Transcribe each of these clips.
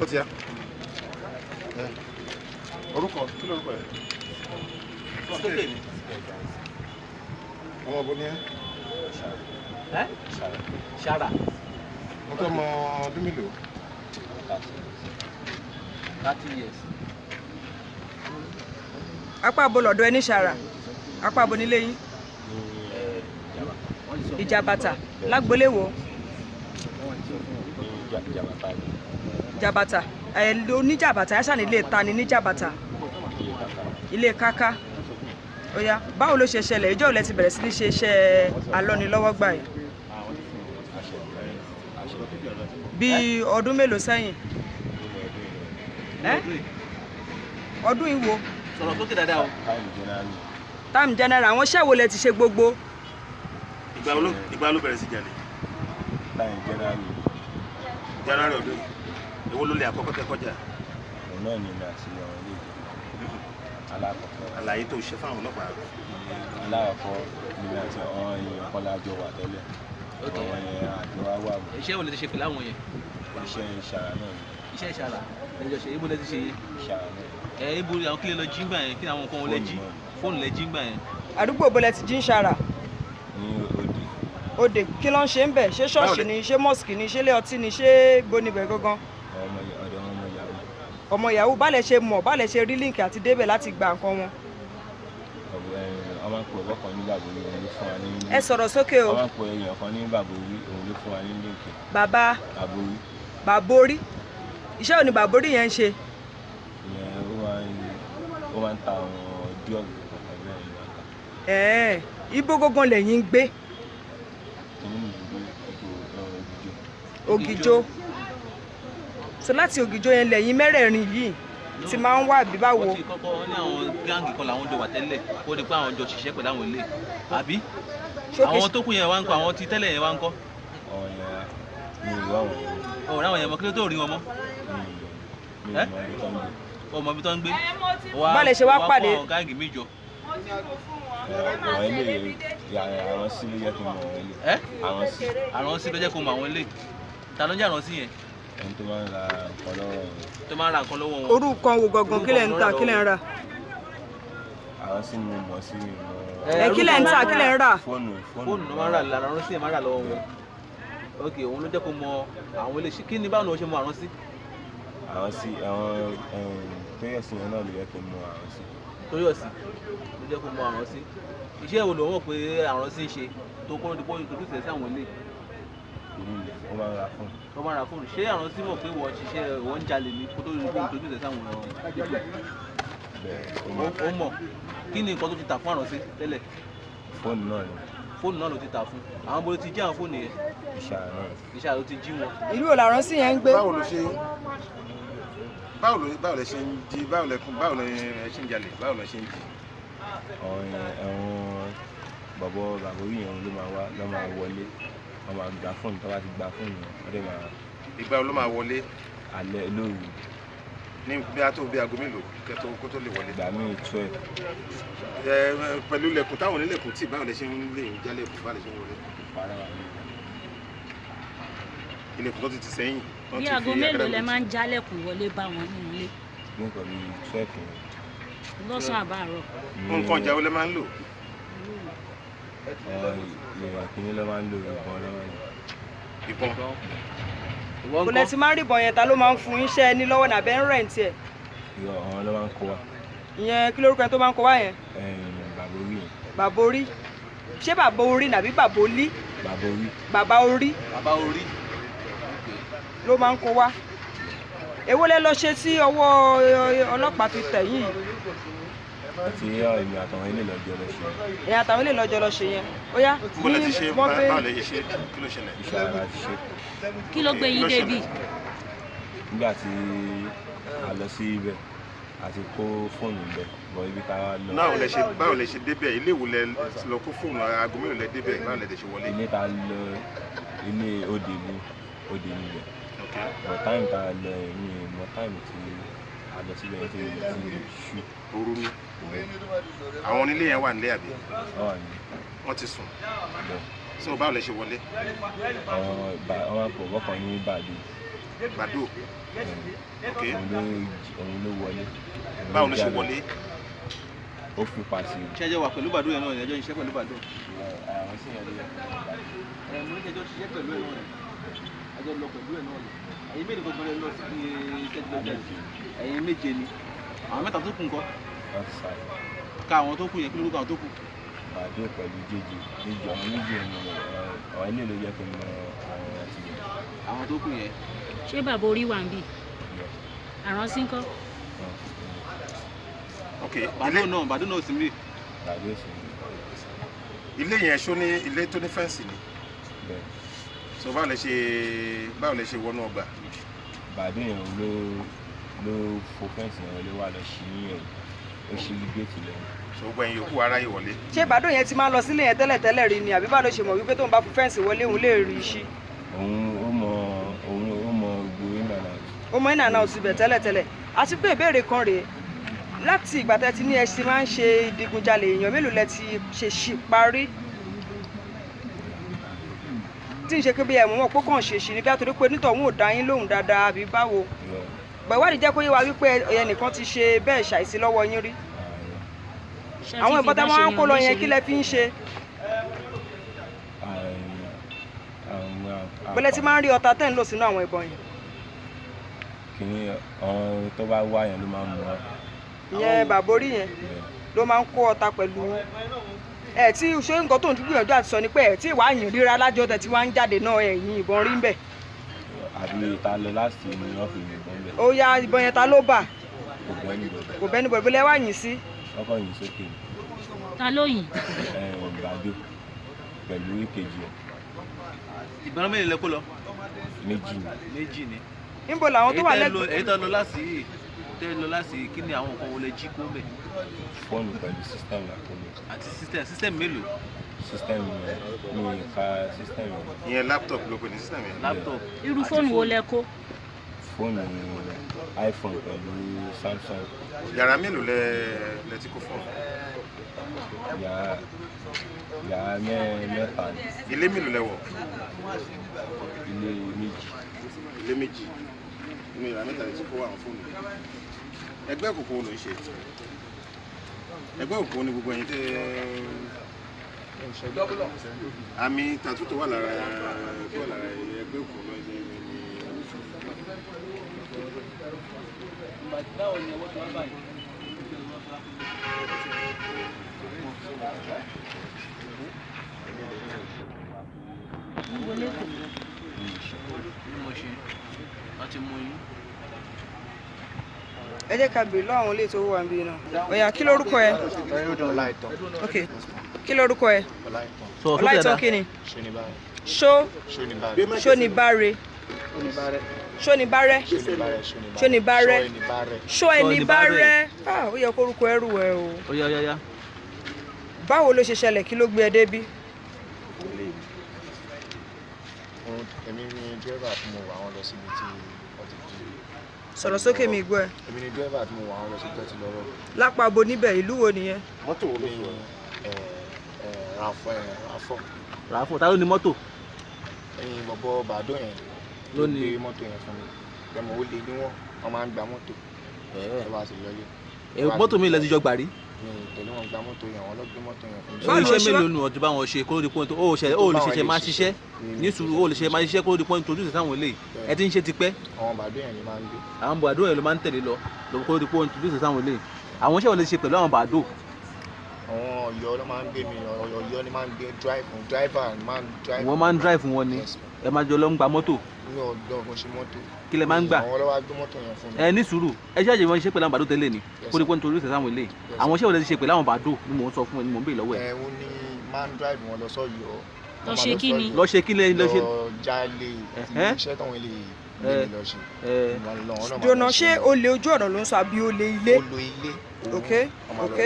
Ó ti yá. Orúkọ kí lórúkọ ẹ? Ọmọ bo ni ẹ? Ṣara. Mo tọ́ ọmọ ọdún mélòó? 30 years. Apá abo lọ̀dọ̀ ẹ ní Ṣara, apá abo nílé yín? Ìjàbàtà lágboléwo? Jàbàtà ẹ oníjàbàtà ẹ ṣàní ilé ta ni níjàbàtà? Ilé káká. Ó yá, báwo ló ṣe ṣẹlẹ̀? Ìjọ́ òlẹ̀ ti bẹ̀rẹ̀ sí ní ṣe iṣẹ́ alọ́nilọ́wọ́gbà yìí? Bí ọdún mélòó sẹ́yìn? Ọdún ìwo? Sọ̀rọ̀ sókè dáadáa o. Time general. Àwọn iṣẹ́ wo lẹ ti ṣe gbogbo? Ìgbà ló bẹ̀rẹ̀ sí jalè? January ọdún yìí. Èwo ló lè àkọ́kọ́ tẹ kọjá? Òun náà ni èmi àti àwọn ilé ìgbé alákọ̀ọ́kọ́. Àlàyé tó ṣe fáwọn ọlọ́pàá. Alákọ̀ọ́kọ́ ni èmi àti àwọn èèyàn kan lájọ wà tẹ́lẹ̀. Àwọn yẹn àjọ wa wà mọ́. Iṣẹ́ wo lẹ ti ṣe pẹ̀lú àwọn yẹn? Iṣẹ́ ìṣàrà náà ni. Iṣẹ́ ìṣàrà lẹ́jọ́ ṣe, ibo lẹ ti ṣe yẹn? Ìṣàrà náà. Ẹ ibo àwọn kílẹ̀ lọ jí gbà yẹn, kí ni àwọn nǹkan wọn lẹ jí? Fóònù lẹ jí gbà yẹn. Àdúgbò bo lẹ ti jí ń Ṣara? Ní Òde. Òde kí ló ń ṣe ń bẹ̀? Ṣé ṣọ́ọ̀ṣì ni, ṣé mọ́sìkì ni, ṣé ilé ọtí ni, ṣé bonibẹ̀ gangan? Ọ̀dọ̀ ọmọ yahoo. Ọmọ yahoo. Bálẹ̀ ṣe mọ̀, bálẹ̀ ṣe rí líǹkì àti débẹ̀ láti gba nǹkan wọn? Ọmọ pè ọ̀bọ kan ní bàbá orí, òun ló fún wa ní. Ẹ sọ̀rọ̀ sókè o. Ọmọ pè èèyàn kan ní bàbá orí, òun ló fún wa ní líǹkì. Bàbá Bàbá orí. Bàbá orí. Iṣẹ́ wo ni bàbá orí yẹn ń ṣe? Ìyẹn ó máa ń ta àwọn dúọ̀gì kọ̀ọ̀kan bẹ́ẹ̀ ni wọ́n ta. Ẹ̀ẹ́, ibo gangan lẹ̀yin ń gbé? Ògìjó. So láti Ògìjó yẹn lẹ́yìn mẹ́rẹ̀ẹ̀rin yìí ti máa ń wà bí báwo? Wọ́n ti kọ́kọ́ ní àwọn gáàngì kan làwọn jọ wà tẹ́lẹ̀, kó di pé àwọn jọ ṣiṣẹ́ pẹ̀lú àwọn ilé àbí? Àwọn tó kù yẹn wá ń kọ́, àwọn ti tẹ́lẹ̀ yẹn wá ń kọ́. Ọ̀rọ̀ àwọn yẹn mọ̀, kí ló tó rí wọn mọ́? Ọmọ ibi tó ń gbé. Bálẹ̀ ṣe wá pàdé. Wá kọ́ gáàngì mi jọ. Àwọn ilé àwọn sí ló jẹ́ kó mọ àwọn ilé. Àwọn sí ló jẹ́ kó mọ àwọn ilé. Ta ló ń jẹ́ àrùn sí yẹn? Ẹni tó máa ń ra nǹkan lọ́wọ́ wọn. Tó máa ń ra nǹkan lọ́wọ́ wọn. Orúkọ wo gangan? Kí lẹ̀ ń tà, kí lẹ̀ ń rà? Àwọn sí ni mo mọ̀ sí mi mọ̀. Ẹ kí lẹ̀ ń tà, kí lẹ̀ ń rà? Fóònù. Fóònù ló máa ń rà, àrùn sí yẹn máa ń rà lọ́wọ́ wọn. Ok, òun ló jẹ́ kó mọ àwọn ilé. Kí ni báwo ni wọ́n ṣe mọ àrùn sí? Àwọn sí àwọn Tóyọ̀sí yẹn náà ló yẹ kó mọ àrùn sí. Tóyọ̀sí ló jẹ́ kó mọ àrùn sí. Iṣẹ́ wo ló mọ̀ pé àrùn sí ń ṣe tó kọ́ ló dúró sí àwọn ilé? Ó máa ń ra fóònù. Ó máa ń ra fóònù. Ṣé àrùn sí mọ̀ pé wọ́n ṣiṣẹ́ wọ́n ń jalè ní kó tó rí fóònù tójú tẹ̀ sáwọn ọ̀rọ̀? Ó mọ̀. Kí ni nǹkan tó ti tà fún àrùn sí tẹ́lẹ̀? Fóònù náà ni. Fóònù náà ló ti tà fún. Àwọn bó ti jí àwọn fóònù yẹn? Ìṣàrà náà. Ìṣàrà ló ti jí wọn. Ìlú wo làrán sí yẹn ń gbé? Báwo ló ṣe báwo lẹ ṣe ń jí, báwo lẹ ṣe ń jalè, báwo lẹ ṣe ń jí? Àwọn bàbá orí yẹn ló máa wá, ló máa wọlé, wọ́n máa gba fóònù. Tó bá ti gba fóònù yẹn, wọ́n dẹ̀ máa. Ìgbà wo ló máa wọlé? Alẹ́ lóru. Ní bí a tó bí aago mélòó kẹtó kó tó lè wọlé? Ìgbà míì 12. Ẹ pẹ̀lú ilẹ̀kùn táwọn onílẹ̀kùn tì, báwo lẹ ṣe ń lè jálẹ̀kùn, báwo lẹ ṣe ń wọlé? Ilẹ̀kùn tó ti ti sẹ́yìn. Bí aago mélòó lẹ máa ń jálẹ̀kùn wọlé bá wọn nínú ilé? Ní nǹkan bíi 12 yẹn. Lọ́sàn-án àbáàrọ̀. Nǹkan ìjà wo lẹ máa ń lò? Ìwà kìíní ló máa ń lò, ìbọn ló máa ń lò. Ìbọn. Kò lẹ ti máa ń rí ìbọn yẹn, ta ló máa ń fún iṣẹ́ ẹni lọ́wọ́ nàbẹ́ ń rẹ̀ǹtì ẹ̀? Ìwọ àwọn ló máa ń kó wa. Ìyẹn kí lórúkọ ẹni tó máa ń kó wa yẹn? Bàbá orí yẹn. Bàbá orí. Ṣé bàbá orí nàbí bàbá olí? Bàbá orí. Bàbá orí. Bàbá orí ló máa ń kó wa. Èwo lẹ lọ ṣe tí ọwọ́ ọlọ́pàá fi tẹ̀ yín? Àti èmi àtàwọn ilé lọ́jọ́ lọ ṣe. Èmi àtàwọn ilé lọ́jọ́ lọ ṣe yẹn. Ó yá. Bó lẹ ti ṣe, báwo lẹ ṣe ṣe, kí ló ṣẹlẹ̀? Ìṣàrà ti ṣe. Kí ló gbé yín débi? Nígbà tí a lọ sí ibẹ̀, a ti kó fóònù ibẹ̀, bọ̀ ibi tá a lọ. Báwo lẹ ṣe, báwo lẹ ṣe débẹ̀? Ilé wo lẹ lọ kó fóònù? Aago mélòó lẹ débẹ̀? Báwo lẹ ṣe wọlé? Ilé tá a lọ, ilé òde ni, òde ni ibẹ̀. Bọ̀ táìmù tá a lọ, èmi mọ táìmù tí a lọ síbẹ̀ tí ti ṣú. Òru ni. Àwọn onílé yẹn wà nílé àbí? Wọ́n ti sùn. So báwo lẹ ṣe wọlé? Àwọn àpò ọkàn ní Bàdé. Bàdó. Ok. Òun ló wọlé. Báwo ló ṣe wọlé? Ó fi pàṣẹ. Ṣé ẹ jọ wà pẹ̀lú Bàdó yẹn náà? Ẹ jọ ṣiṣẹ́ pẹ̀lú Bàdó? Àwọn sì yẹn ló yẹ kó wọ́n gbà. Ẹ mo ní kẹjọ ṣiṣẹ́ pẹ̀lú ẹ̀ náà rẹ̀, ẹ jọ lọ pẹ̀lú ẹ̀ náà rẹ̀. Ẹ̀yin mélòó gbogbo ẹ lọ sí tẹ́tí lọ́jà yìí? Ẹ̀yin méje ni. Àwọn mẹ́ta tó kù ńkọ́? Wọ́n ti sáré. Ká àwọn tó kù yẹn, kí lórúkọ àwọn tó kù? Bàdó pẹ̀lú jẹjẹ méjì, àwọn méjì yẹn ni àwọn ilé ló yẹ kí n mọ àwọn àti yẹn. Àwọn tó kù yẹn. Ṣé bàbá orí wà ń bì? Àránsí ńkọ́? Ok. Bàdó náà, Bàdó náà sì ń bì. Bàdó sì ń bì. Ilé yẹn ṣó ní ilé tó ní fẹ́ǹsì ni? Bẹ́ẹ̀. So báwo lẹ ṣe wọnú ọgbà? Bàdó yẹn ló fo fẹ́ǹsì yẹn wọlé wá lọ sí ẹ̀yìn, ó ṣí géètì lẹ́yìn. So gbogbo ẹ̀yin yòókù aráyè wọlé. Ṣé Bàdó yẹn ti máa ń lọ sílé yẹn tẹ́lẹ̀tẹ́lẹ̀ rí ni, àbí báwo ló ṣe mọ̀ wípé tóun bá fún fẹ́ǹsì wọlé òun lè rí i ṣí? Òun ó mọ gbogbo in and out. Ó mọ in and out ibẹ̀ tẹ́lẹ̀tẹ́lẹ̀. Àti pé ìbéèrè kan rèé, láti ìgbà tẹ́ ti ní ẹ ṣe máa ń ṣe ìdigunjalè, èèyàn mélòó lẹ ti ṣe ṣì parí? Tí ń ṣe pé bí ẹ mọ̀ pé kàn ṣe ṣì ní bí a torí pé nítọ̀hún ò dá yín lóhùn dáadáa àbí báwo? Gbọ̀ ìwádìí jẹ́ kó yé wa wípé ẹnìkan ti ṣe bẹ́ẹ̀ ṣàìsí lọ́wọ́ yín rí. Àwọn ìbọn tá a máa ń kó lọ yẹn, kí lẹ fi ń ṣe? Bọ́lẹ̀ tí máa ń rí ọta tẹ́ ń lò sínú àwọn ìbọn yẹn. Kìnìún àwọn tó bá wá yẹn ló máa ń mú wa. Ìyẹn bàbá orí yẹn ló máa ń kó ọta pẹ̀lú ẹ. Tí ṣé nǹkan tó ń gbìyànjú àti sọ ni pé ẹ tí ìwà yìn ríra lájọ tẹ tí wàá ń jáde náà, ẹ̀yìn ìbọn rí ń bẹ̀. Àbí ta lọ láti ni wọ́n fi yìnbọn bẹ̀. Ó yá, ìbọn yẹn ta ló bà? Kò bọ́ ẹnìbọ̀dì. Kò bẹ́ níbọ̀dì. Bó lẹ́ wá yìn sí? Wọ́n kàn yìn sókè. Ta ló yìn? Bàdó pẹ̀lú ìkejì ẹ̀. Ìbọn mélòó lẹ kó lọ? Méjì ni. Méjì ni. Níbo làwọn tó wà lẹ́gbẹ̀ẹ́? Èyí tó lọ láti yìí, tẹ́ lọ láti yìí, kí ni àwọn nǹkan wo lẹ jí kó bẹ̀? Fóònù pẹ̀lú system la kó lọ. Àti system, system mélòó? System yẹn mi ka system yẹn. Ìyẹn laptop ló pè ní system yẹn. Laptop. Irú fóònù wo lẹ kó? Fóònù iPhone pẹ̀lú Samsung. Yàrá mélòó lẹ ti kó fóònù? Yàrá mẹ́ta. Ilé mélòó lẹ wọ̀? Ilé méjì. Ilé méjì. Inú yàrá mẹ́ta lẹ ti kó àwọn fóònù. Ẹgbẹ́ òkùnkùn wo ló ń ṣe? Ẹgbẹ́ òkùnkùn ni gbogbo ẹ̀yin tẹ́ àmì tàtú tó wà lára ẹgbẹ́ òkùnkùn ló ń ṣe. Níbo lẹ́kọ̀ọ́? Ní mo ṣe, wọ́n ti mú yín. Ẹ jẹ́ ká bèèrè lọ́wọ́ àwọn ilé tó wà níbí náà. Ọ̀yà, kí lórúkọ ẹ? Ok, kí lórúkọ ẹ? Ọláìtàn kí ni? Ṣónibáre. Ṣónibárẹ́. Ṣónibárẹ́. Ṣóẹnibárẹ́. Ó yẹ kórúkọ ẹrù ẹ o. Ó yá yá yá. Báwo ló ṣe ṣẹlẹ̀, kí ló gbé ẹ débí? Èmi ni dírẹ́bà tí mo wà wọ́n lọ síbi tí wọ́n ti jí. Sọ̀rọ̀ sókè, mi gbọ́ ẹ. Èmi ni dírẹ́bà tí mo wà wọ́n lọ síbi tí wọ́n ti lọ rọ́. Lápá bo níbẹ̀, ìlú wo nìyẹn? Mọ́tò wo ló fi wọ̀? Ràfọ̀. Ràfọ̀, ta ló ní mọ́tò? Ẹyin bọ̀bọ̀ Bàdó yẹn ló gbé mọ́tò yẹn fún mi. Bẹ́ẹ̀ni, ó lé níwọ̀n, wọ́n máa ń gba mọ́tò. Ẹ bá ti lọlé. Mọ́tò mi lẹ ti jọ gbà rí? Mi tẹ̀lé wọn gba mọ́tò yẹn, wọ́n lọ gbé mọ́tò yẹn fún mi. Iṣẹ́ mélòó nu ọdún bá wọn ṣe kó ló di pọ́ńtò? Ó lè ṣẹ̀ṣẹ̀ máa ṣiṣẹ́ ní sùúrù, ó lè ṣe máa ṣiṣẹ́ kó ló di pọ́ńtò ojúṣe sáwọn eléyìí. Ẹ ti ń ṣe tipẹ́. Àwọn Bàdó yẹn ni máa ń gbé. Àwọn Bàdó yẹn ló máa ń tẹ̀lé lọ kó ló di pọ́ńtò ojúṣe sáwọn eléyìí. Àwọn iṣẹ́ wo lè ṣe pẹ̀lú àwọn Bàdó? Àwọn Ọ̀yọ́ ló máa ń gbé mi, Ọ̀yọ́ ni máa ń gbé driver ni máa ń drive. Wọ́n máa ń drive wọn ni. Ẹ máa jọ lọ ń gba mọ́tò. Mi ò gbọ́ kó ṣe mọ́tò. Kí lẹ máa ń gbà? Àwọn ọlọ́wà gbé mọ́tò yẹn fún mi. Ẹ ní sùúrù, ẹ ṣáà jẹ́ wọn ṣe pẹ̀lú àwọn Bàdó tẹ́lẹ̀ ni kó ní pọ́n torí ìṣẹ̀ṣẹ̀ àwọn eléyìí. Àwọn iṣẹ́ wo lẹ ti ṣe pẹ̀lú àwọn Bàdó ni mò ń sọ fún ẹ, ni mò ń béèrè lọ́wọ́ ẹ. Ẹ ó ní máa ń drive wọn lọ sọ́yọ́. Lọ ṣe kí ni? Lọ ṣe kí lẹ lọ ṣe? Lọ jalè, iṣẹ́ táwọn ilé gbé mi lọ ṣe. Dònà, ṣé olè ojú ọ̀nà ló ń sọ àbí olè ilé? Olè ilé. Ok ok.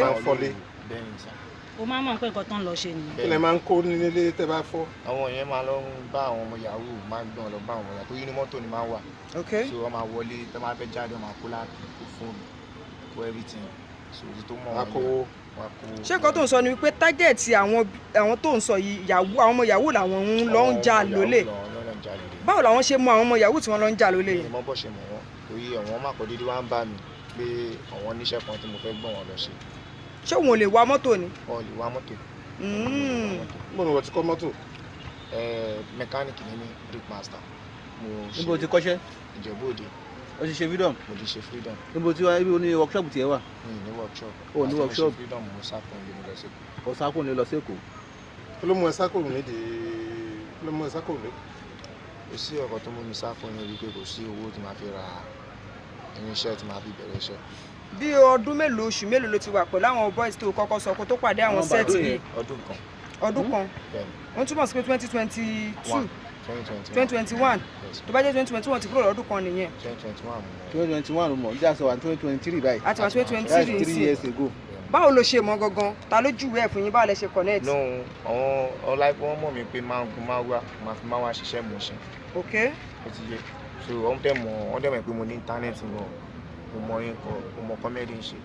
O máa mọ̀ pé nǹkan tó ń lọ ṣe nìyẹn. Kí lẹ máa ń kó nílé tẹ́ bá fọ́? Àwọn yẹn máa lọ bá àwọn ọmọ yahoo, máa gbọ́n lọ bá àwọn ọmọ yahoo tó yí ní mọ́tò ni máa wà. Ok. So wọ́n máa wọlé, tó máa fẹ́ jáde, wọ́n máa kó láàpì, kó fóònù, kó everything. So ojú tó mọ̀ wọ́n wọ́n kó. Ṣé nǹkan tó ń sọ ni wípé tágẹ̀tì àwọn tó ń sọ yìí, àwọn ọmọ yahoo làwọn ń lọ ń jà lólè? Báwo làwọn ṣe mọ àwọn ọmọ yahoo tí wọ́n lọ ń jà lólè Mi yẹn? mọ bó ṣe mọ̀ wọ́n, torí àwọn má kọ́ dédé wá ń bá mi pé àwọn níṣẹ́ kan tí mo fẹ́ gbọ́n wọn lọ ṣe. Ṣé òun ò lè wa mọ́tò ni? Wọn ò lè wa mọ́tò. Mo ní wọ́n ti kọ́ mọ́tò. Mẹkáníìkì ni mí, brake master. Mo ṣe. Níbo ti kọ́ṣẹ́? Ìjẹ̀bú Òde. O ti ṣe freedom? Mo ti ṣe freedom. Níbo tí wàá ibi ní workshop tiẹ̀ wà? Mi ní workshop. O ní Àti mo ṣe workshop. freedom, mo sá fún ilé, mo lọ sí Èkó. O sá kúrò ní lọ sí Èkó. Kí ló mú ẹ sákòrò nídìí? Kí ló mú ẹ sákòrò ní? Kò sí ọkọ̀ tó mú mi sá fún mi wípé kò sí owó tí màá fi ra irinṣẹ́ tí màá fi bẹ̀rẹ̀ iṣẹ́. Bí ọdún mélòó, oṣù mélòó ló ti wà pẹ̀lú àwọn boys tó kọ́kọ́ sọ kó tó pàdé àwọn Àwọn set Bàdó yìí? yẹn. Ọdún kan. Ọdún kan? Bẹ́ẹ̀ni. Ó túmọ̀ sí pé 2022? One, 2021. 2021. Yes. Tó bá jẹ́ 2021, ti kúrò lọ́dún kan nìyẹn. 2021 mo 2021 ló mọ̀ ní àṣọ wà 2023 báyìí. Àti wà 2023 That's three sí. years ago. Báwo ló ṣe mọ̀ gangan? Ta ló júwèé ẹ̀ fún yín? Báwo lẹ ṣe connect? No, àwọn ọláìpẹ́ wọ́n mọ̀ mí pé máa ń gun máa wá, máa fi máa wá ṣiṣẹ́ mo ṣe. Ó ti yé. So wọ́n dẹ̀ mọ̀ pé mo ní íńtánẹ́ẹ̀tì gan, mo mọ orin kọ, mo mọ comedy ń ṣe,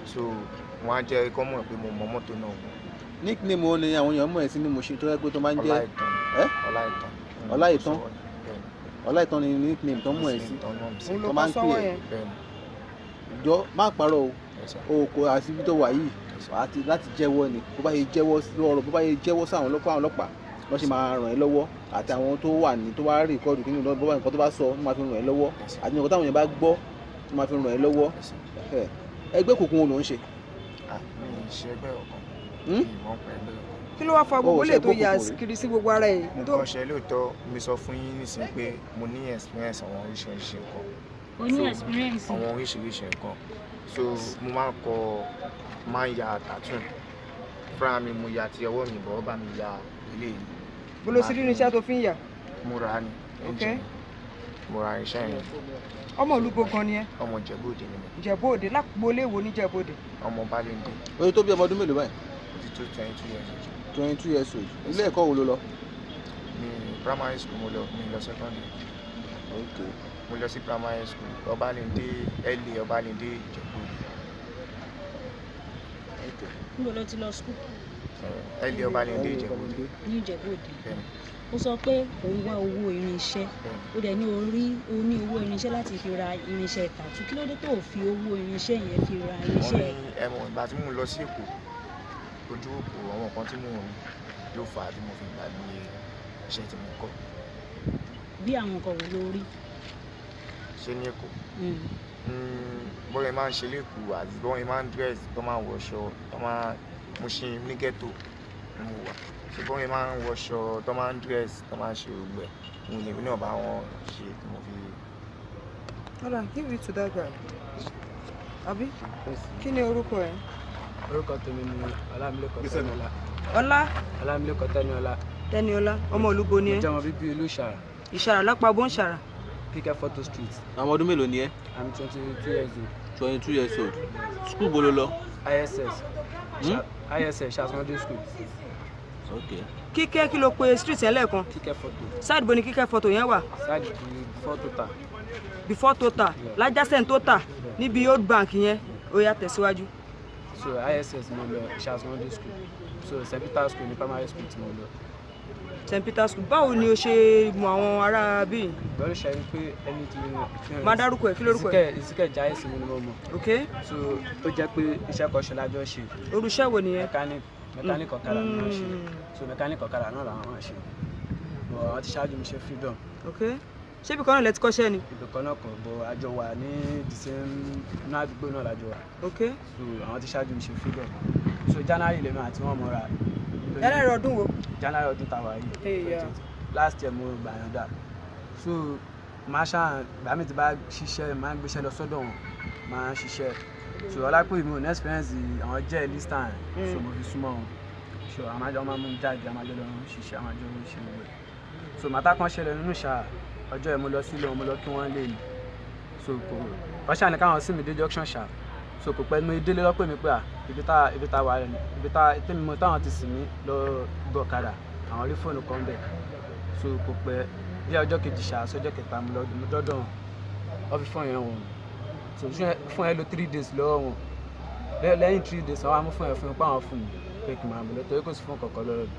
so wọ́n á jẹ́ kọ́ mọ̀ pé mo mọ mọ́tò náà gùn. Nickname wo ni àwọn èèyàn mọ̀ ẹ́ sí ní Mushin tó yẹ pé tó máa ń jẹ́? Ọláìtàn. Ẹ́? Ọláìtàn. Ọláìtàn? Bẹ́ẹ̀ni. Ọláìtàn ni nickname tó mọ̀ ẹ́ sí? Nickname tó mọ̀ mí sí. Òun ló Tó kọ́ máa ń pè sọ́wọ́ ẹ́. yẹn. Bẹ́ẹ̀ni. Jọ, má parọ́ o. Yes, sir. O kò àti ibi tó wà yìí àti láti jẹ́wọ́ ni. Bó bá yẹ jẹ́wọ́ sí ọ̀rọ̀, bó bá yẹ jẹ́wọ́ sáwọn ọlọ́pàá, àwọn ọlọ́pàá wọ́n ṣe máa ràn ẹ́ lọ́wọ́, àti àwọn tó wà ní tó wá record kí ni bó bá nǹkan tó bá sọ wọ́n máa fi ràn ẹ́ lọ́wọ́, Yes, sir. àti nǹkan táwọn èèyàn bá gbọ́ wọ́n máa fi ràn ẹ́ lọ́wọ́. Yes, sir. Ẹ, ẹgbẹ́ òkùnkùn wo ló ń ṣe? Ah, mi ì ṣe ẹgbẹ́ ọ̀kan. Hmm? Mi ì mọ̀ pé ẹgbẹ́ ọ̀kan. Kí ló wá fa gbogbo Ó ṣe lè tó ẹgbẹ́ yà òkùnkùn rí. kiri sí gbogbo ara yìí Mo tó kàn ṣe lóòótọ́, mi sọ fún yín nísìnyí pé mo ní experience àwọn oríṣiríṣi nǹkan. O ní So, experience. àwọn oríṣiríṣi nǹkan. So mo máa ń kọ, máa ń ya tattoo fúnra mi. Mo ya ti ọwọ́ mi bọ̀, ó bá mi ya eléyìí. Bó ló sì rí irinṣẹ́ tó fi ń yà? Mo rà á ní engine. Mo ra irinṣẹ́ yẹn. Ọmọ olúgbò gan ni ẹ? Ọmọ Ìjẹ̀bú Òde ni mi. Ìjẹ̀bú Òde, lápò léwo ní Ìjẹ̀bú Òde? Ọmọ Bálẹ́ndé. O tó bí ọmọ ọdún mélòó báyìí? Ó ti tó 22 years old. 22 years old. Ilé ẹ̀kọ́ wo ló lọ? Mi primary school mo lọ, mi lọ secondary. Mo lọ sí primary school Ọbalẹ́ndé, LA Ọbalẹ́ndé, Ìjẹ̀bú Òde. Níbo ló ti lọ school? LA Ọbalẹ́ndé, Ìjẹ̀bú Òde. Ní Ìjẹ̀bú Òde. Bẹ́ẹ̀ni. Ó sọ pé òun wá owó irinṣẹ́. Bẹ́ẹ̀ni. Ó dẹ̀ ní orí o ní owó irinṣẹ́ láti fi ra irinṣẹ́ tattoo. Kí ló dé tó o fi owó irinṣẹ́ yẹn fi ra Wọ́n irinṣẹ́? ní ẹ̀mọ̀ ìgbà tí mò ń lọ sí Èkó, ojú òpó àwọn nǹkan tí mò ń rí ló fà á tí mo fi gbàgbé iṣẹ́ tí mo kọ́. Bí àwọn nǹkan wo ló rí? Ṣé ní Èkó? Bọ́yẹ máa ń ṣe lẹ́kọ̀ọ́ àti bọ́yẹ máa ń dress, tó máa ń wọṣọ, tó máa mo ṣe ní ghetto ni mo wà, ṣe bọ́yẹ máa ń wọṣọ, tó máa ń dress, tó máa ń ṣe gbogbo ẹ̀, mo lèmi náà bá wọn ṣe tí mo fi. Hold on, give it to that guy. Àbí kí ni orúkọ ẹ? Orúkọ tèmi ni Ọlámilékan Tẹniọlá. Ọlá? Ọlámilékan Tẹniọlá. Tẹniọlá, ọmọ olúbo ni Mo ẹ? jẹ́ ọmọ bíbí ìlú Ìṣàrà. Ìṣàrà, lápá bó ń ṣàrà? Kíkẹ́ Photo Street. Àwọn ọdún mélòó ni ẹ? I'm 22 years old. 22 years old. School bo ló lọ? ISS. Hmm? ISS Ìṣàrà Secondary School. Kíkẹ́ kí ló pe street yẹn lẹ́ẹ̀kan? Kíkẹ́ Photo. Side bo ni Kíkẹ́ Photo yẹn wà? Side before Total. Before Total, l'adjacent Total, níbi old bank yẹn. Ó yá, tẹ̀síwájú. So ISS mo lọ, Ìṣàrà Secondary School. So St Peter School ní primary school tí mo lọ. St Peter School. Báwo ni o ṣe mọ àwọn ará bíi? Bẹ́ẹ̀ ṣe wípé ẹni tí Máa dárúkọ ẹ̀, kí lórúkọ ẹ̀? Ìsíkẹ̀ Jayé sí mi ni mo mọ̀. So ó jẹ́ pé iṣẹ́ kan ṣe lájọ́ ṣe. Orúṣẹ́ wo nìyẹn? Mechanic ọ̀kadà ni wọ́n ṣe. So mechanic ọ̀kadà náà làwọn máa ṣe. But àwọn ti ṣáájú mi ṣe freedom. Ok, ṣé ibi kan náà lẹ ti kọ́ṣẹ́ ni? Ibì kan náà kọ̀ bọ̀, àjọ wà ní the same inú àdúgbò náà lájọ wà. So àwọn ti ṣáájú mi ṣe freedom. So January lèmi àti wọn mọ́ra. January ọdún wo? January ọdún tàwa yìí. Hey, yeah. 2020. Last year mo gbà yàn dà. So máa ṣáà ìgbà mi ti bá ṣiṣẹ́, máa ń gbéṣẹ́ lọ sọ́dọ̀ wọn, máa ń ṣiṣẹ́. So ọlápẹ̀ mi ò ní experience, àwọn jẹ́ listan, so mo fi súnmọ́ wọn. So àwọn àjọ máa ń mú mi jáde, àwọn àjọ lọ ń ṣiṣẹ́, àwọn àjọ ń ṣe gbogbo ẹ̀. So màtá kan ṣẹlẹ̀ nínú ìṣà ọjọ́ yẹn, mo lọ sílé wọn, mo lọ kí wọ́n lé mi. So kò wọ́n ṣàní káwọn sí mi dé junction ṣá. So kò pẹ́ mo délé lọ́pẹ́ mi pé à ibi tá wà rẹ̀ ibi tá tẹ́mi mo táwọn ti sìn mí lọ gbọ́ ọ̀kadà, àwọn rí fóònù kan bẹ̀. So kò pẹ́ bí ọjọ́ kejì ṣá sọ́jọ́ kẹta, mo lọ, mo dọ́dọ̀ wọn, wọ́n fi fóònù yẹn wọ̀n mi. So fóònù yẹn lò 3 days lọ́wọ́ wọn. Lẹ́yìn 3 days, wọ́n wá mú fóònù yẹn fún mi pé àwọn fún mi pé kí n máa bọ̀ lọ, torí kò sí fóònù kankan lọ́wọ́ mi.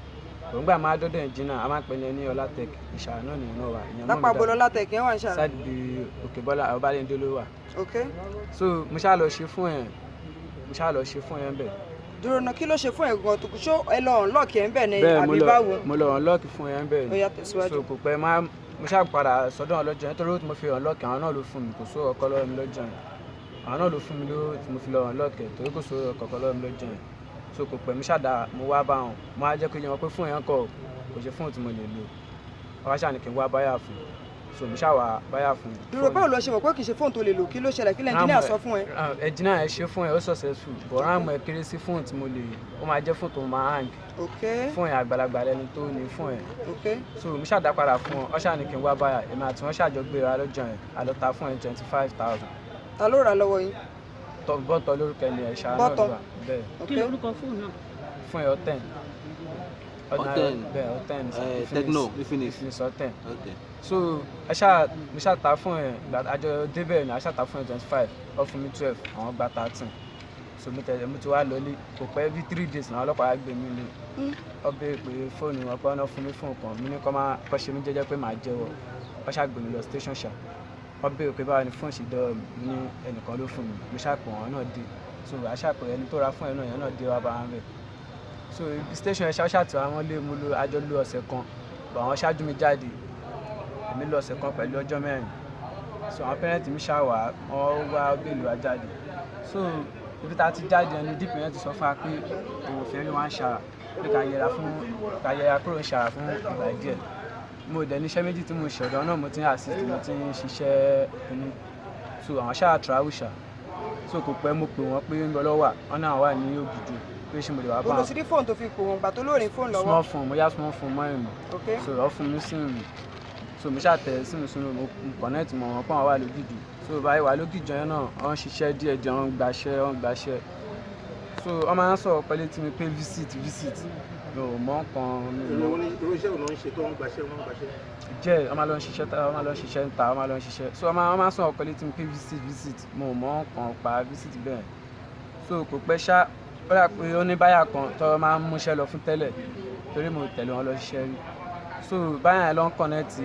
Òǹgbà máa dọ́dọ̀ ẹ̀jìnà, a máa ń pè ní Ọlátẹ̀k, Ìṣàrà náà nìyẹn náà wà. Ìyẹn mọ́ mi Lápá dáadáa. bolo Látẹ̀kẹ́ wà ń ṣàrà? Side bí Òkè Bọ́lá, Ọbalẹ́ndé ló wà. Ok. So mo ṣáà lọ ṣe fún ẹ̀, mo ṣáà lọ ṣe fún ẹ̀ ń bẹ̀. Dúró náà, kí ló ṣe fún ẹ̀ gan tó ṣó ẹ lọ unlock ẹ̀ ń bẹ̀ ni Bẹ́ẹ̀, mo àbí lọ báwo? Mo lọ unlock fún ẹ̀ ń bẹ̀. Ó yá, tẹ̀síwájú. So kò pẹ́ máa mo ṣáà padà sọ́dọ̀ wọn lọ́jọ́ yẹn, nítorí owó tí mo fi unlock, àwọn náà ló fún mi, kò sówó ọkọ lọ́wọ́ mi lọ́jọ́ yẹn. Àwọn náà ló fún mi lówó tí mo fi lọ unlock ẹ̀, torí kò sówó ọkọ̀ lọ́wọ́ mi lọ́jọ́ yẹn. So kò pẹ́, mo ṣáà dá mo wá bá wọn, mo á jẹ́ kó yé wọn pé fún yẹn kọ̀, kò ṣe fóònù tí mo lè lò. Wọ́n wá ṣáà ní kí n wá báyà fún, so mo ṣáà wá báyà fún. Dúró, báwo ló ṣe mọ̀ pé kì í ṣe fóònù tó lè lò? Kí ló ṣẹlẹ̀? Kí lẹ́ńjìnìà sọ fún ẹ? Ẹnjìnìà ẹ ṣe fún ẹ, ó successful, but RAM ẹ kéré sí fóònù tí mo lè, ó máa jẹ́ fóònù tó máa hang. Fóònù yẹn, àgbàlagbà lẹni tó ní fóònù ẹ. So mo ṣáà dá padà fún ọ, ọ ṣáà ní kí n wá báyà. Èmi àti wọn ṣàjọ gbéra lọ́jọ́ yẹn, a lọ ta fún ẹ 25,000. Ta ló rà lọ́wọ́ yín? Bọ́tọ̀ lórúkọ ẹni ẹ̀ ṣáà náà Bọ́tọ̀. ló wà bẹ́ẹ̀. Kí lorúkọ fóònù náà? Fún ẹ, ọtẹn. Ọ̀tẹn. Bẹ́ẹ̀, ọtẹn. Tecno Infinix. Infinix ọtẹn. Okay. So ẹ ṣáà, mo ṣáà ta fún ẹ, ìgbà àjọ débẹ̀ ni a ṣáà ta fún ẹ 25, ọ fún mi 12, àwọn gba 13. So mo tẹ̀lé, mo ti wá lọlé. Kò pẹ́ bí 3 days làwọn ọlọ́pàá gbé mi lé. Ọ béèrè pé fóònù wọn pé wọ́n fún mi fóònù kan, mi ní kọ́ máa kọ́ ṣe mí jẹ́jẹ́ pé màá jẹ́wọ́. Wọ́n ṣáà gbé mi lọ station ṣá. Wọ́n béèrè pé báwo ni fóònù ṣe dọ́wọ́ mi, mo ní ẹnìkan ló fún mi. Mo ṣáà pè wọ́n náà dé. So a ṣáà pè ẹni tó ra fún ẹ náà, yẹn náà dé wá bá wọn bẹ̀. So ibi station yẹn ṣáà ṣáà tí wọ́n lé, mo lo àjọ lo ọ̀sẹ̀ kan, but àwọn ṣáájú mi jáde, èmi lọ ọ̀sẹ̀ kan pẹ̀lú ọjọ́ 4. So àwọn parent mi ṣáà wá, wọ́n wá bail wa jáde. So ibi tá a ti jáde, ẹni DPO yẹn ti sọ fún wa pé òun ò fẹ́ rí wọn ṣàrà, pé ká yẹra fún, ká yẹra kúrò ń ṣàrà fún ìgbà díẹ̀. Mo dẹ̀ níṣẹ́ méjì tí mo ṣe, ọ̀dọ̀ náà mo ti ń assist, mo ti ń ṣiṣẹ́ kínní. So àwọn ṣáà travel ṣá. So kò pẹ́, mo pè wọ́n pé ń bọ̀ lọ́wọ́, wọ́n náà wà ní Ògìjò, pé ṣé mo lè wá bá Ó lọ wọn. sí rí fóònù tó fi pò wọ́n gbà tó lóòrìn fóònù lọ́wọ́? Small phone, mo yá small phone mọ́ ìmọ̀. So ọ fún mi SIM, so mo ṣáà tẹ SIM sínú, mo connect mọ́ wọn pé àwọn wà lógìjò. So báyìí wà lógìjò yẹn náà, wọ́n ń ṣiṣẹ́ díẹ̀ díẹ̀, wọ́n ń gbaṣẹ́, wọ́n ń gbaṣẹ́. So wọ́n máa ń sọ̀rọ̀ pẹ̀lú tí mi pé visit, visit, mi ò mọ̀ nǹkan, mi ò mọ̀. Irú iṣẹ́ wo ló ń ṣe tó ń gbaṣẹ́, wọ́n ń gbaṣẹ́? Jẹ́ wọ́n máa lọ ń ṣiṣẹ́ wọ́n máa lọ ń ṣiṣẹ́ ń ta, wọ́n máa lọ ń ṣiṣẹ́. So wọ́n máa ń sọ̀rọ̀ pẹ̀lú tí mi pé visit, visit, mo ò mọ̀ nǹkan pa visit bẹ́ẹ̀. So kò pẹ́ ṣá, ó dà pé ó ní báyà kan tó máa ń múṣẹ́ lọ fún tẹ́lẹ̀, torí mo tẹ̀lé wọn lọ ṣiṣẹ́ rí. So báyà yẹn ló ń connect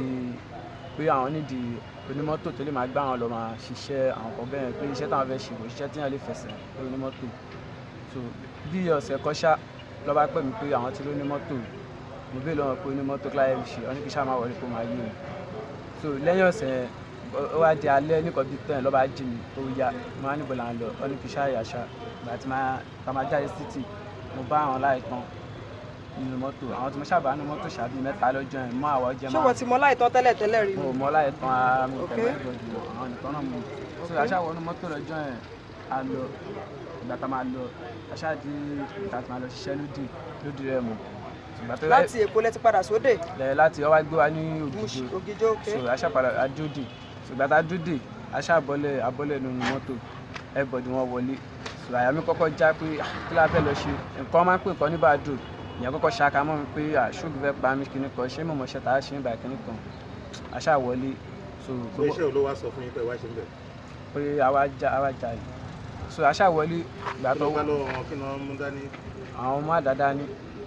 pé àwọn nídìí onímọ́tò tó lè máa gbá àwọn lọ máa ṣiṣẹ́ àwọn kan bẹ́ẹ̀, pé iṣẹ́ táwọn fẹ́ ṣe kò ṣiṣẹ́ tí wọ́n lè fẹsẹ̀ pé onímọ́tò. So bí ọ̀sẹ̀ kan ṣá, ló bá pè mí pé àwọn ti lónímọ́tò. Mo bí lọ́wọ́ pé onímọ́tò kíláyà fi ṣe, wọ́n ní kí ṣáà máa wọlé kó máa yé mi. So lẹ́yìn ọ̀sẹ̀ yẹn, ó wá di alẹ́ nìkan bíi 10, ló bá jí mi tó yá. Mo wá níbo là ń lọ, wọ́n ní kí ṣáà yà ṣá. Ìgbà tí máa tá máa jáde títì, mo bá àwọn láìtàn nínú mọ́tò, àwọn tí mo ṣàbá nínú mọ́tò ṣàbí mẹ́ta lọ́jọ́ yẹn mọ́ àwa jẹ́. Ṣé wọ́n ti mọ láìtọ́ tẹ́lẹ̀ tẹ́lẹ̀ rí? Mo mọ láìtàn ara mi tẹ̀lé everybody mọ̀, àwọn nìkan náà mo. So a ṣáà wọnú mọ́tò lọ́jọ́ yẹn, a lọ. Ìgbà tá máa lọ, a ṣáà di ìgbà tí máa lọ ṣiṣẹ́ lódì rẹ̀ mọ̀. Ìgbà tó Láti Èkó lẹ ti padà sóde? Lẹ̀ láti ọwá gbé wa ní Ògìjò. Ògìjò, ok. So a ṣáà padà adódì. So ìgbà tá a dódì, a ṣáà bọ́lẹ̀, abọ́lẹ̀ nínú mọ́tò, everybody wọn wọlé. So àyà mi kọ́kọ́ já pé, ah, kí la fẹ́ lọ ṣe? Nǹkan máa ń pè nǹkan ní bàdó, ìyẹn kọ́kọ́ ṣaka mọ́ mi pé ṣóògùn fẹ́ pa mí, kíní kan, ṣé mo mọ̀ ṣe tá a ṣe ń bá kíní kan. A ṣáà wọlé. So So iṣẹ́ wo ló wá sọ fún yín pé wá ṣe ń bẹ̀? Pé àwa já, àwa jalè. So a ṣáà wọlé. Ìgbà Kí tó ló bá lọ́wọ́ wọn? Kí ni wọ́n mú dání? Àwọn ọmọ àdáda ní,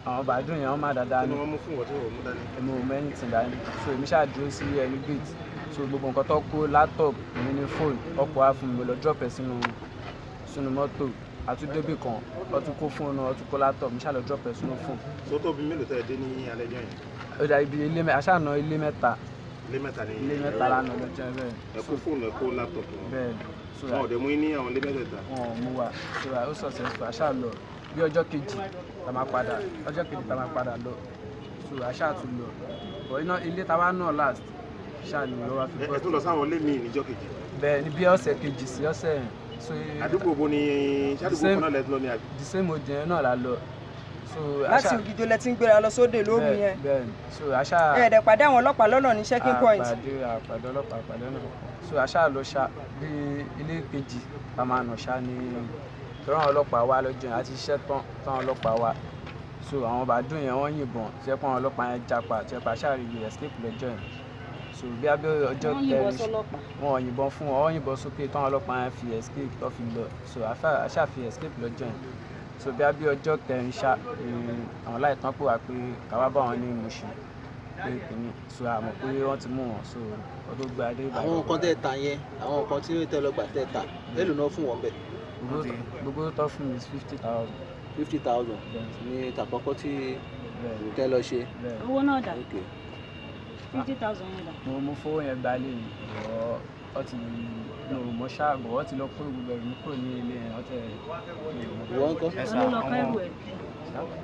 àwọn bàdún yẹn, wọ́n má dáadáa Kí ní. ni wọ́n mú fún ìwọ tí wọ́n mú dání? Èmi ò mọ anything dání. So èmi ṣáà dúró sí ẹnu gate. So gbogbo nǹkan tó kó, laptop mi ní, phone ọkọ̀ wá fún mi, mo lọ drop ẹ̀ sínú mọ́tò. Àtúndébì kan, ó tún kó fóònù, ó tún kó laptop mi, ṣáà lọ drop ẹ̀ sínú fóònù. So tó bí mélòó tẹ́ ẹ dé ní alẹ́ jọ́ yẹn? Ó dà ibi ilé mẹ́ta, aṣáà ná ilé mẹ́ta. Ilé mẹ́ta ni? Ilé mẹ́ta lánàá lọ́jọ́ bẹ́ẹ̀. Ẹ kó fóònù, ẹ kó laptop wọn? Bẹ́ẹ̀. So Wọn ò dẹ̀ mú yín ní àwọn ilé mẹ́tẹ̀ẹ̀ta? Wọn ò mú wa. So ó successful, aṣáà lọ. Bí ọjọ́ kejì tá máa padà, ọjọ́ kejì tá máa padà lọ, so aṣáà tún lọ bọ̀ iná ilé tá wá náà last ṣáà ni wọ́n wá fi Ẹ tún lọ sáwọn ilé míì níjọ́ kejì? Bẹ́ẹ̀ ni, bí ọ̀sẹ̀ kejì sí ọ̀sẹ̀ yẹn. So Àdúgbò bo ni? Ṣàdúgbò kan náà lẹ lọ ní àbí? The same odi yẹn náà la lọ. So Láti Ògìjò lẹ ti ń gbéra lọ sóde lóru yẹn? Bẹ́ẹ̀ ni. So aṣáà Ẹ ẹ̀dẹ̀ pàdé àwọn ọlọ́pàá lọ́nà ní checking point? Àpàdé ọlọ́pàá, àpàdé náà. So aṣáà lọ ṣá bí ilé kejì tá máa nà ṣá ní tọ́rọ àwọn ọlọ́pàá wá lọ́jọ́ yẹn, àti iṣẹ́ tán táwọn ọlọ́pàá wá. So àwọn bàdún yẹn, wọ́n yìnbọn tí ẹ pọ́n, àwọn ọlọ́pàá yẹn japa, tí ẹ pa, aṣáà rí escape lọ́jọ́ yẹn. So bí abẹ́ ọjọ́ Wọ́n yìnbọn kẹrin sọ́lọ́pàá? Wọn ò yìnbọn fún wọn, wọ́n yìnbọn sókè táwọn ọlọ́pàá yẹn fi escape tó fi lọ. So aṣáà fi escape lọ́jọ́ yẹn. So bí a bí ọjọ́ kẹrin ṣá ni àwọn láìtàn pè wá pé ká wá bá wọn ní Mushin pé kìíní. So a mọ̀ pé wọ́n ti mú wọn, so ọdún gba dé Ìbàdàn. Àwọn nǹkan tẹ́ ta yẹn, àwọn nǹkan tí tẹ́ lọ gbà tẹ́ ta, èló náà fún wọn bẹ́ẹ̀? Gbogbo tó fún mi is 50,000. 50,000 ní tàkọ́kọ́ tí tẹ́ lọ ṣe. Owó náà dà? 50,000 yẹn dà? Mo fowó yẹn gba ilé mi, ọ ti mo mọ ṣáà bọ̀, ọ ti lọ kó gbogbo ẹrù mi kúrò ní ilé yẹn, ọ tẹ. Ìwọ ńkọ́? Ta ló lọ kọ́ ẹrù ẹ̀?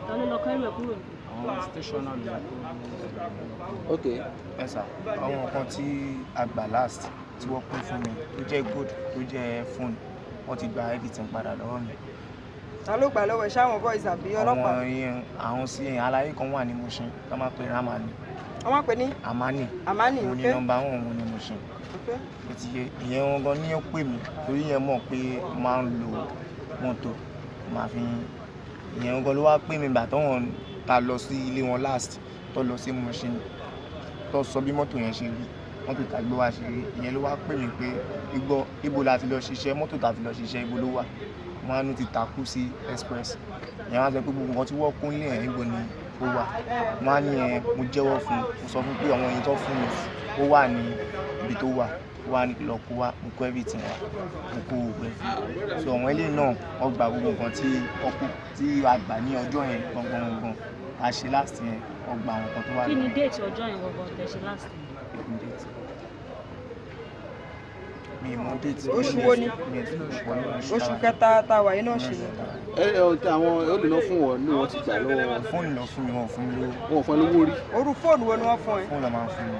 Ta ló lọ kọ́ ẹrù ẹ̀ kúrò ní? Àwọn station náà ló kó. Ok. Ẹ sà, àwọn nǹkan tí a gbà last tí wọ́n pín fún mi tó jẹ́ gold tó jẹ́ phone, wọ́n ti gba everything padà lọ́wọ́ mi. Ta ló gbà lọ́wọ́ ẹ? Ṣáwọn boys àbí ọlọ́pàá? Àwọn sí aláyé kan wà ní Mushin tó máa pe Ramani. Wọ́n máa pè ní? Amani. Amani, ok. Òun ni nọ́mbà wọn, òun ni Mushin. Ó ti yé ìyẹn wọn gan ní ó pè mí torí yẹn mọ̀ pé máa ń lo mọ́tò máa fi ìyẹn wọn gan ló wá pè mí gbà tó wọn ta lọ sí ilé wọn last tó lọ sí Mushin tó sọ bí mọ́tò yẹn ṣe rí, mọ́tò tá gbé wá ṣe rí, ìyẹn ló wá pè mí pé igbó ibo la ti lọ ṣiṣẹ́, mọ́tò tá fi lọ ṣiṣẹ́ ibo ló wà. Wọ́n á ní ti takú sí express. Ìyẹn wá sọ pé gbogbo nǹkan tí wọ́n kún lé ẹ̀ níbo ni ó wà. Wọ́n á ní ẹ mo jẹ́wọ́ fún un, mo sọ fún pé àwọn èyí tó fún mi ó wà ní ibi tó wà, ó wà ní lọ kó wá, mo kó everything wá, mo kó gbogbo ẹ̀ fún un. So àwọn eléyìí náà wọ́n gba gbogbo nǹkan tí ọkọ tí a gbà ní ọjọ́ yẹn gangan gangan a ṣe last yẹn, wọ́n gba àwọn nǹkan tó wà. Kí ni déètì ọjọ́ yẹn gangan tẹ́ ṣe last yẹn? Mi mọ déètì. Oṣù wo ni? Oṣù kẹta tá a wà yìí náà ṣe ni. Ẹ àwọn olùná fún wọn ní wọn ti gbà lọ́wọ́ wọn. Fóònù lọ fún mi, wọn fún mi lówó. Wọn ò fún ẹ lówó rí. Orú fóònù wo ni wọ́n fún ẹ? Fóònù lọ máa ń fún mi.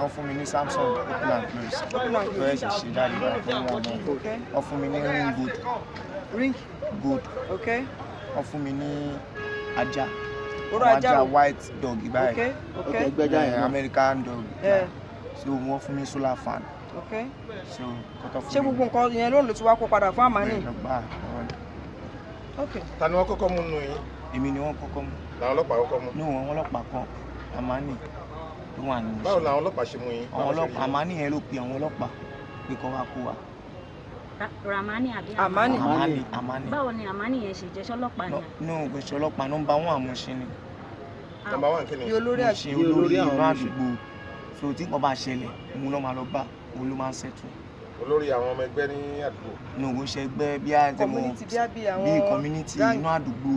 Wọ́n fún mi ní Samsung open and close. Tó ẹ̀ ṣe ṣe jáde báyìí fún wọn náà. Wọ́n fún mi ní ring gold. Ring? Gold. Ok. Wọ́n fún mi ní ajá. Orú ajá wo? White dog báyìí. Ok. Ẹgbẹ́já yẹn. American dog. So wọ́n fún mi solar fan. Ok. So kọ́tọ́ fún mi. Ṣé gbogbo nǹkan yẹn ló ń lò tí wàá kó padà fún Amani? Ok. Ta ni wọ́n kọ́kọ́ mú nù yín? Èmi ni wọ́n kọ́kọ́ mú. Làwọn ọlọ́pàá kọ́kọ́ mú? No, àwọn ọlọ́pàá kan, Amani ló wà nínú. Báwo làwọn ọlọ́pàá ṣe mú yín? Àwọn ọlọ́pàá Amani yẹn ló pe àwọn ọlọ́pàá pé kó wá kó wa. Ramani àbí Amani? Amani. Amani. Báwo ni Amani yẹn ṣe jẹ́? Ṣọlọ́pàá ni? No, kò ṣe ọlọ́pàá, nọ́mbà wọn àmúṣe ni. Nọ́mbà wọn kí ni? Olórí àṣẹ olórí inú àdúgbò. So tí nǹkan bá ṣẹlẹ̀, òun ló máa lọ bá, òun ló máa ń ṣètò. Olórí àwọn ọmọ ẹgbẹ́ ní àdúgbò. No, kò ṣe ẹgbẹ́ bí a ti mọ bí community inú àdúgbò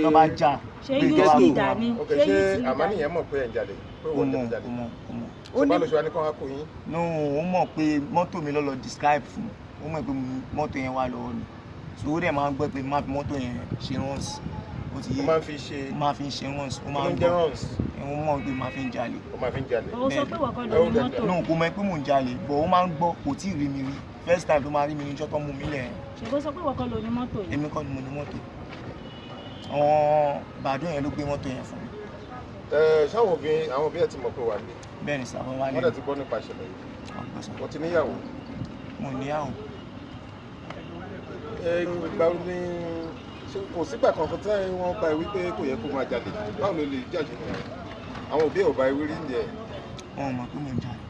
tó bá jà. Ṣé youth leader ni? Ok, ṣé Amani yẹn mọ̀ pé ẹ̀ ń jalè? Pé wọ́n ń jalè? Ó mọ̀, ó mọ̀. Ó ní. Báwo ló ṣe wá ní kán wá kó yín? No, ó mọ̀ pé mọ́tò mi ló lọ describe fún. Ó mọ̀ pé mọ́tò yẹn wà lọ́wọ́ mi. So ó dẹ̀ máa ń gbọ́ pé má fi mọ́tò yẹn ṣe runs. Ó ti yé. Ó máa ń fi ṣe. Ó máa fi ń ṣe runs. Ó máa ń gbọ́. Ó mọ̀ pé máa fi ń jalè. Ó máa fi ń jalè. Ó sọ pé wọ́n kọ́ ló ní mọ́tò. No, kò mọ̀ pé mò ń jalè, but ó máa ń gbọ́, kò tí ì rí mi rí. First time tó máa rí mi níjọ́ tó mú mi lẹ̀. Ṣèbó sọ pé wọ́n kọ́ ló ní mọ́tò yìí? Èmi kọ́ ni mo ní mọ́tò. Àwọn bàdó yẹn ló gbé mọ́tò yẹn fún mi. Ẹ ṣáwọn òbí àwọn òbí ẹ ti mọ̀ pé wà ní. Bẹ́ẹ̀ni sà, wọ́n wá ní. Wọ́n dẹ̀ ti gbọ́ nípa ìṣẹ̀lẹ̀ yìí. Wọ́n ti níyàwó. Mo níyàwó. Ẹ ìgbà wo ni kò sígbà kankan tí wọ́n bá wí pé kò yẹ kó máa jalè, báwo ló lè jáde nù wọn? Àwọn òbí ò bá wí rí nìyẹn. Wọn ò mọ̀ pé mo ń jalè.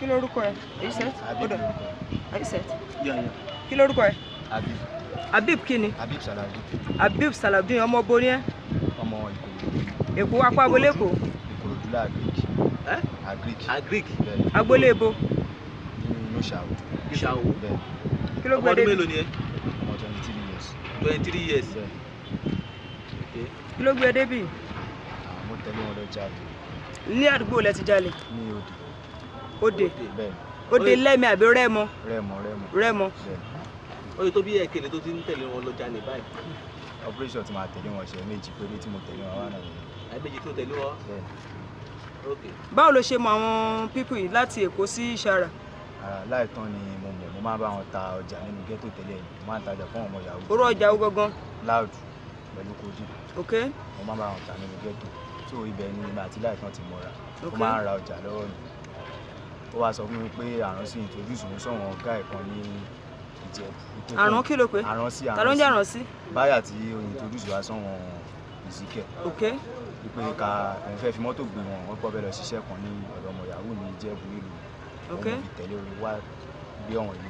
Kí lorúkọ ẹ? Are you set? Hold on. Are you set? Kí lorúkọ ẹ? Habib. Habib kí ni? Habib Salawudeen. Habib Salawudeen, ọmọ bo ni ẹ? Ọmọ Ìkòròdú. Èkó apá agboolé Èkó? Ìkòròdú la agric. Agric. Agric. Agboolé ibo? Nínú Ṣàwó. Ṣàwó. Bẹ́ẹ̀. Kí ló Ọmọ gbé ọdún débi? mélòó ni ẹ? Ọmọ 23 years. 23 years. Bẹ́ẹ̀. Kí ló gbé débi? Mo tẹ̀lé wọn lọ jalè. Ní àdúgbò lẹ ti jalè? Ní Òde. Òde. Bẹ́ẹ̀. Òde Lẹ́mi àbí Rẹ́mọ? Rẹ́mọ, Rẹ́mọ. Rẹ́mọ. Bẹ́ẹ̀. Ó yẹ tó bí ẹ̀kẹ́lẹ́ tó ti ń tẹ̀lé wọn lọ jalè báyìí. Operation ti máa tẹ̀lé wọn ṣe méjì péré tí mo tẹ̀lé wọn wá náà nìyẹn. Àìméjì tó tẹ̀lé wọn. Bẹ́ẹ̀. Ok. Báwo ló ṣe mọ àwọn pípù yìí láti Èkó sí Ìṣàrà? Láìtàn ni mo mọ̀, mo máa ń bá wọn ta ọjà nínú ghetto tẹ́lẹ̀ ni, mo máa ń tajà fún àwọn ọmọ yahoo. Orú ọjà wo gangan? Loud pẹ̀lú codeine. Ok. Mo máa ń bá wọn ta nínú ghetto. So ibẹ̀ ni èmi àti Láìtàn ti mọ̀ra. Ó Ok. máa ń ra ọjà lọ́wọ́ mi. Ó wá sọ fún mi pé Àránsí introduce òun sọ̀wọ́n ọ̀gá ẹ̀ kan ní Ìjẹ̀bú. Àrán kí ló pé? Àránsí. Ta ló ń jẹ́ Àránsí? Báyà tí ó introduce wa sọ̀wọ́n Ìsíkẹ̀. Ok. Wípé ká òun fẹ́ fi mọ́tò gbé wọn, wọ́n pọ̀ bẹ́ẹ̀ lọ ṣiṣẹ́ kan ní ọ̀dọ̀ ọmọ yahoo ní Ìjẹ̀bú ìlú. Ok. Òun fi tẹ̀lé orin wá gbé ọ̀wọ̀n ilé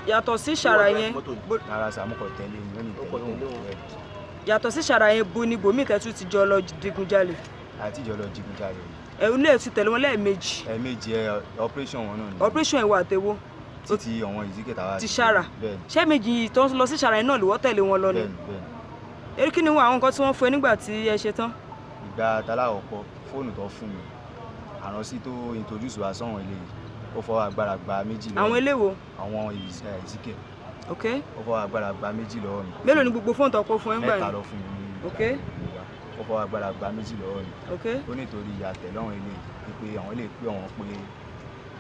Yàtọ̀ sí ṣàrà yẹn. Rárá sà, mo kàn tẹ̀lé mi, ó ní tẹ̀lé òun rẹ̀. Yàtọ̀ sí ṣàrà yẹn, bo ni bòmí tẹ́tù ti jọ lọ digunjalè? Àti ìjọ lọ digunjalè. Ẹ ilé ti tẹ̀lé wọn lẹ́ẹ̀mejì. Ẹ̀ẹ̀mejì ẹ operation wọn náà ni. Operation ìwà àtẹwò. Títí àwọn ìzíkẹ̀tà wa. Ti ṣàrà. Bẹ́ẹ̀ni. Ṣé méjì tó ń lọ sí ṣàrà yẹn náà lówó tẹ̀lé wọn lọ ni? Bẹ́ẹ̀ni bẹ́ẹ̀ni. Eré kí ni wọn àwọn nǹkan tí wọ́n fún ẹ nígbà tí ẹ ṣe tán? Ìgbà talákọ̀ọ́kọ́ fóònù tó fún mi, àránsí tó introduce wa sọ́wọ́n ilé yìí, ó fọwọ́ agbára gba méjì lọ́wọ́. Àwọn eléwo? Àwọn ìzíkẹ̀. Ok. Ó fọwọ́ agbára gba méjì lọ́wọ́ mi. Mélòó ni gbogbo fóònù tó kó fún ẹ ńgbà yẹn? Mẹ́ta lọ fún mi ní. Ok. Ó fọwọ́ agbára gba méjì lọ́wọ́ mi. Ok. Ó nítorí ìyá tẹ̀lọ́run ilé yìí pé àwọn lè pé àwọn pé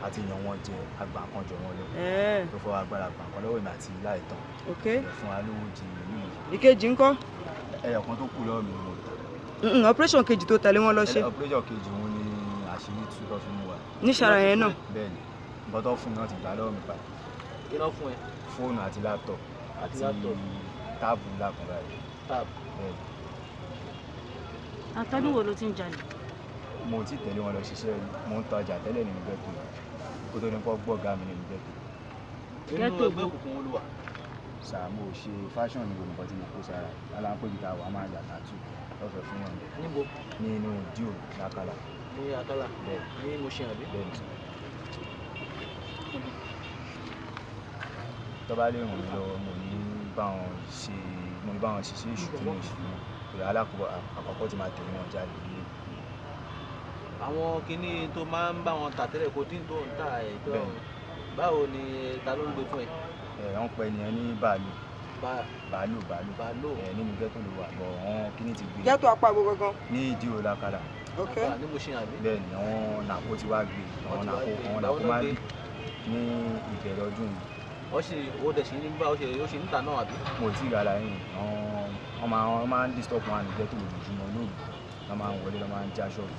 àti yàn wọ́n jẹ àgbà kan jọ wọn lọ. Ó fọwọ́ agbára gbà kan lọ́wọ́ mi àti láìtàn. Ok. Fún wa lówó di ìlú yìí. Ìkejì ńkọ́? Ẹyọ kan tó kù lọ́wọ́ mi ni mo tà. Operation kejì tó tẹ̀lé wọn lọ ṣe. Operation kejì òun ni àṣírí tú tó fi mú wa. Ní ṣàrà yẹn náà. Bẹ́ẹ̀ni, nǹkan tó fún mi náà ti gbà lọ́wọ́ mi padà. Kí ló fún ẹ? Fóònù àti laptop àti táàbù ńlá kan báyìí. Táàbù. Bẹ́ẹ̀ni. Àtọ́dún wo ló ti ń jalè? Mo ti tẹ̀lé wọn lọ ṣiṣẹ́ rí, mo ń tajà tẹ́lẹ̀ nínú ghetto kó tó ní kó gbọ́gá mi nínú ghetto. Nínú ẹgbẹ́ òkùnkùn wo ló wà? Sà, mo ṣe fashion ní gbogbo nǹkan tí mo kó sára aláǹpẹ̀jù tá a wà máa yà tàtú lọ́fẹ̀ẹ́ fún wọn. Níbo? Nínú díò lákàlà. Ní Akálà? Bẹ́ẹ̀. Ní Mushin àbí? Bẹ́ẹ̀ ni. Tó bá lè ràn mí lọ́wọ́, mo ní bá wọn ṣe, mo ní bá wọn ṣiṣẹ́ èṣù tí mo ṣe mọ́. Ìrẹ̀ alákọ̀ọ́kọ́ àkọ́kọ́ tí máa tẹ̀lé wọn jáde nílé. Àwọn kinní tó máa ń bá wọn tà tẹ́lẹ̀, codeine tó ń tà ẹ̀ tó báwo ni ta ló ń gbé fún ẹ? Ẹ wọ́n pẹ́ nìyẹn ní bàálù. Bàálù bàálù. Bàálù. Ẹ nínú ghetto ló wà, bọ̀ àwọn kinní ti gbé. Ghetto apá àgbo gangan. Ní ìdí òru Lákàlà. Ok. Ní Mushin àbí? Bẹ́ẹ̀ni, àwọn nàkó ti wá gbé, àwọn nàkó àwọn nàkó máa ń ní ìbẹ̀rẹ̀ ọdún yìí. Wọ́n sì ó dẹ̀ sí ní bá ó ṣe níta náà àbí? Mo ti rí ara yín, àwọn wọ́n máa ń disturb wọn ní ghetto lójoojúmọ́ lóru, wọ́n máa ń wọlé, wọ́n máa ń já ṣọ́ọ̀bù.